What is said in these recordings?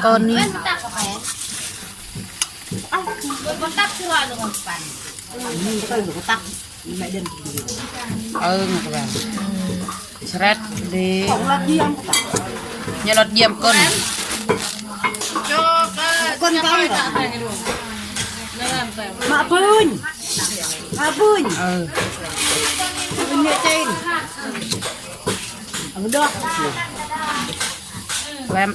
ກ່ອນນີ້ ເອີ ມັນກໍວ່າ ສະແລັດດີ ຢ່າລອດຢ້ຽມກ່ອນ ກ່ອນເຂົາ ມາເພິ່ນ ມາເພິ່ນ ເອີ ເພິ່ນເນຍເຈນ ເອົາດອກ ແລ້ວ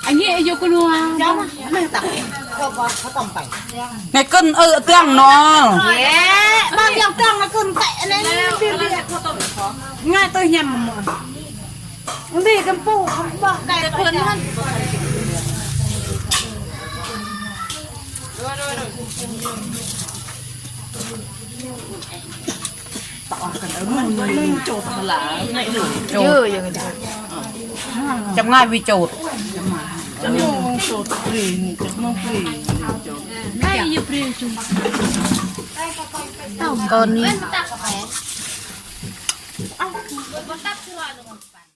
ອັນນີ້ຢູ່ກັນວ່າ ໃນເກີນເອີເຕືອງເນາະ ເອີ ບາງຢ່າງເຕືອງນະເກີນແຕະອັນນີ້ ງ່າຍໂຕຍຳ ມັນດີກຳປູກຳບອກໄດ້ເພິ່ນຫັ້ນ ໂຈດ ຈຳງ່າຍວິໂຈດ ຈຳງ່າຍ ໂຈດ ປຣີ ນີ້ ຈຳນ້ອງປຣີ ໂຈດ ໄດ້ຢູ່ປຣີ ຈຸ ກ່ອນນີ້ ເອົ້າ ບໍ່ຕັດຄືວ່າ